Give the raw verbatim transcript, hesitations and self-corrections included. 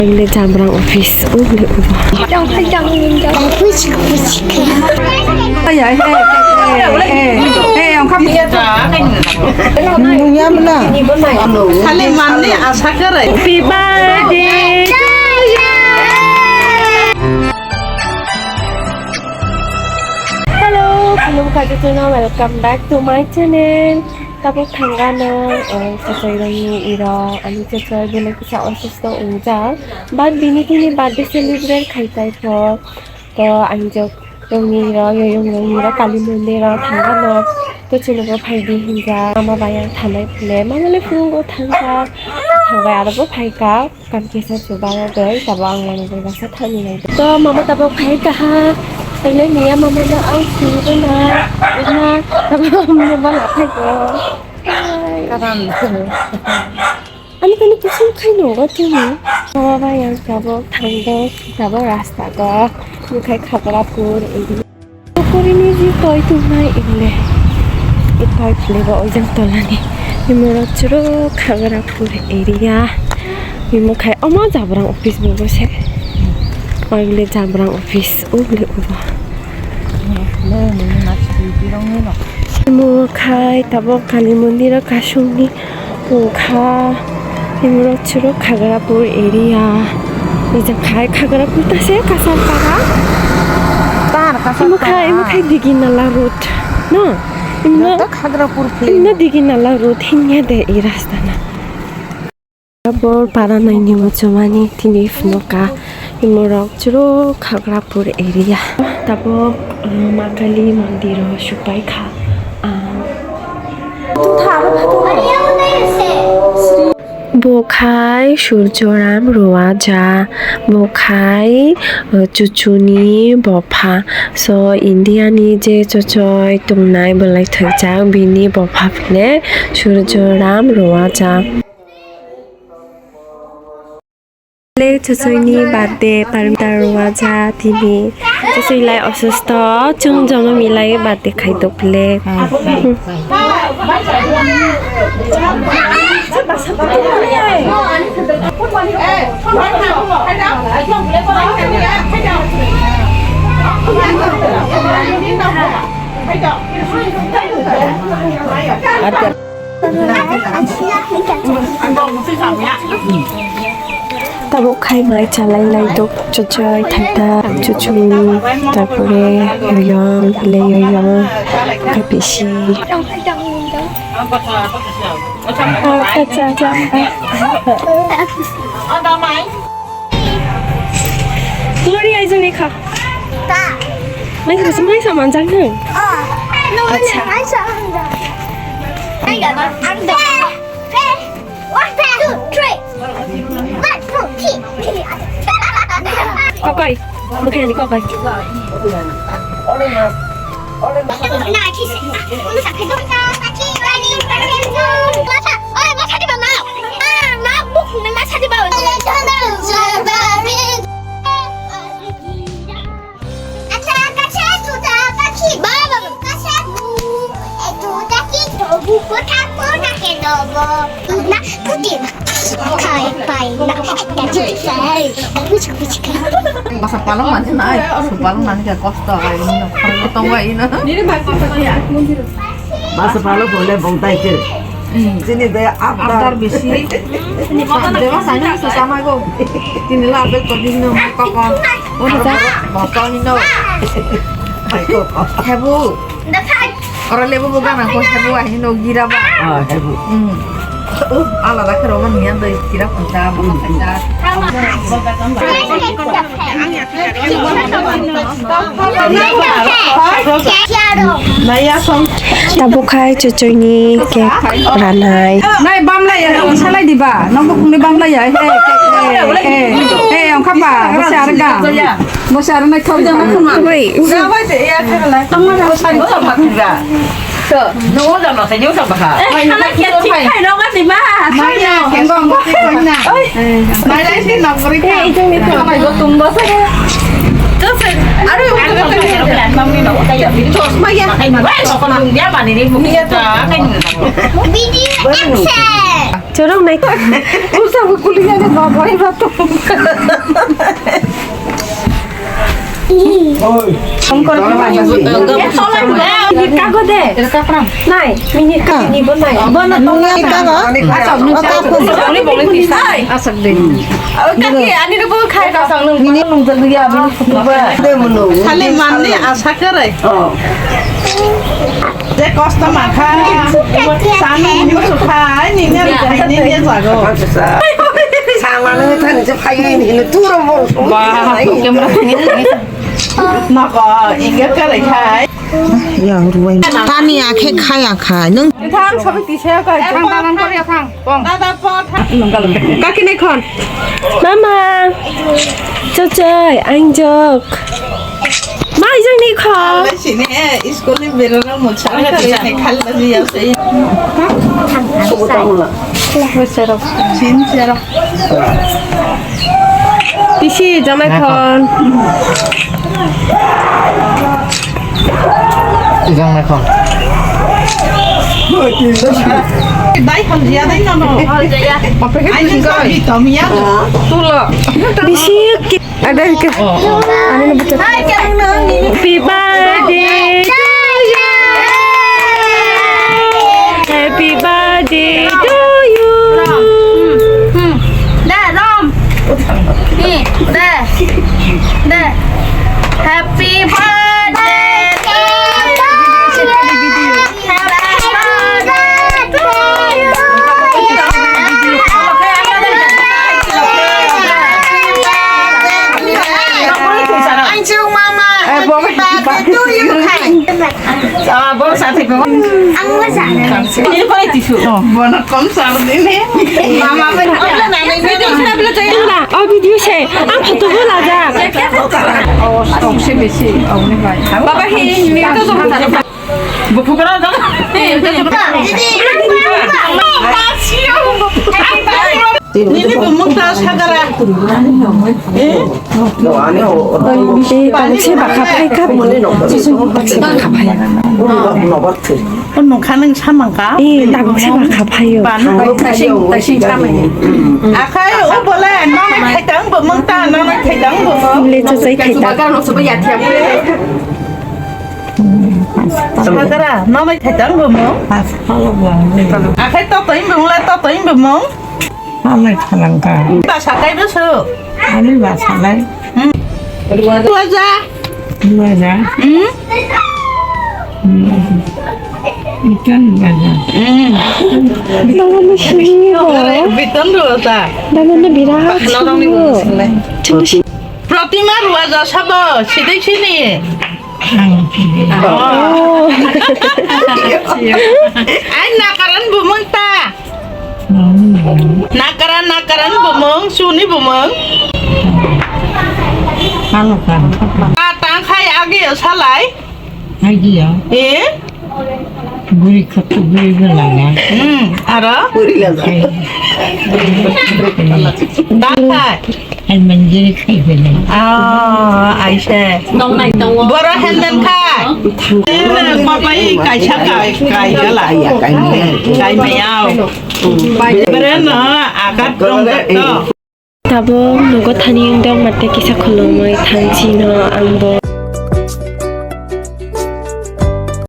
Ang le Jamrang office, o le ubo. Ay, ay, ay, ay, ay, ay, ang kap- Nung ya mla. Sale manni asa kare. Happy birthday to you. Hello, khulumkha jotono, welcome back to my channel. Tabuk thangano, eh, chachai rokni iro, ani chachai belai kisa osusto wngjak. But bini tini birthday celebrate khai tai pho. To ang jok rokni iro, yoyong rokni iro, Kali mondir o thangano. To chwngno phai di hinjak. Mama bai ang thanai phule, mama le phungo thangjak. Thangbai aro bo phaikha. Kam kisa chuba doi, tabo ang lama bai basa thani nai. To mama tabo khai kaha. Tele niya mama no ang sini na. Na tabo mama la khai ko. Karam. Ani kani kusum khai no ga tini. Mama bai ang tabo thangdo, tabo rasta go. Mukhai Khagrapur area. Kukurini ji toi tungnai ingle. I toi phlebo oijang tolani. Imorok chwrwk Khagrapur area. Imo khai omo Jamrang office bo bose. Oile Jamrang office o le ubo. Imo khai tabok Kali mondir o kasungni. Wngkha, imorok chwrwk Khagrapur area. Nijak khai Khagrapur ta se Kasarpara. Tar Kasarpara. Imo khai, imo khai Diginala road. No? Imo joto Khagrapur film. Imo Diginala road hinya de i rasta na. Abo para nai ni muchumani tini phunukha. Imorok chwrwk Khagrapur area. Tabok, uh, Ma Kali mondir o supai kha. Ah. Bo khai Surjoram Roaja, bo khai, uh, chuchuni bopha. So, India ni je chochoi tongnai belai thwijak, bini bopha phile Surjoram Roaja. Le Chuchuini birthday, Parmita Ruwaja tini. Chuchui lai osusto, chwng jomo milai birthday khai tok le. Tabuk khai mai chalai lai tok, chochoi thaita, chuchuni, tarpore yoyong, le yoyong, khai bisi. Gloria, aizani kha. Ta. Mai kha, mai sa manjak nung. Oh. Acha. Mai sa manjak. Ai ga, ang da. One, two, three. One, two, three. Kokoi. Bukan di kokoi. Masa palong mani nai, su palong mani khe kosto ai, ino, tongo ino. Masa palong boleh bongtai khe. Hmm. Sini daya abdar. Abdar bisi. Deba sani su sama go. Tini la apel ko dino mai koko. Ono sa. Botol ino. Hebu. Oro lebu bo gana ko hebu ai no gira ba. Ah, hebu. Hmm. Alada khero man niya doi kira kunta ba kunta. Tabuk khai chuchuini cake ranai. Nai bamlai ya, salai diba? Nokbo khungni bamlai ya. He, he, he, he, ongkha ba, bose arga. Bose arga nai thok. Wait. Video action. Dorong nai. Usa ko kuli ya de ba boi ba to. Oi. Ini kago de. Nai, ini kago ni bo nai. Bo na tong ni kago. Asok ni kago. Asok de. Kaki ani ro bo khai ka. Sale manni asa kare. Je kosto makha, sana musu khai, nini ari kahini nini jago. Sana nini thani je phai nini turo mo. Ba, camera thani. Noko, inga kare khai. Ya, ruwai. Tani akhe khai akhai. Nung. Thang, sabi tisa kai. Thang, thang, thang, thang. Kaki nai khon. Mama. Chachai, ang jok. Ma, ang jok ni khon. Sini, eh, school ni berara mo chang kare ne khalla ji ase. Sin sero. Bisi jamai khon. Ijang naikol. Dai kham jia dai no no. Ai ni sa bi tom ya. Tulo. Bisi ki-, ada ke. Happy birthday to you. Happy birthday to you. Rom. Hmm. Hmm. Da, Rom. Ni, da. Da. Happy birthday to you. Happy birthday to you. Ang sung mama. Eh, bo. Happy birthday to you. Ah, bo sa thik ko. Ang mo sa. Ini ko itu su. Oh, bo na kom sa ni. Mama pe. Tura, oh, video se. Ang photo bo la ja. Oh, stop se besi. Oh, ni bai. Baba hi, ni to to. Bo phukara da. Ni ni bo mukta sagara. Eh? Eh, tabuk se bwkha phai kha. Tabuk se bwkha phai. O nokha nang samang kha. Eh, tabuk se bwkha phai o. Ba nang taising, taising samang. Akhai o bole nang khaitang bo mung ta, nang khaitang bo mung. Le chajai khaitang. Sagara, nang khaitang bo mung. Akhai to to im bo mung la, to to im bo mung. Amai thalangka. Basa kai bwswk? Ani basa lai. Hmm. Waja. Waja. Hmm? Hmm. Ikan waja. Hmm. Dama ni sini ho. Bitan waja. Dama ni birat sini ho. Protima waja sabo, sidai sini. Oh. Ai nakaran bumung ta. Nakaran, nakaran bumung, suni bumung. Ano kan. Atang khai agi salai. Agi ya. Eh? Guri khatu guri belanga. Hmm, aro? Guri belanga. Tang khai. Hai manjeri khai bele. Ah, aise. Nong nai tongo. Boro henden khai. Papai kaisa kai, kai gala. Kai mayau. Bere no, akat dong to. Tabuk nogo thani wng dok mate kisa khulumui thanchi no ang bo.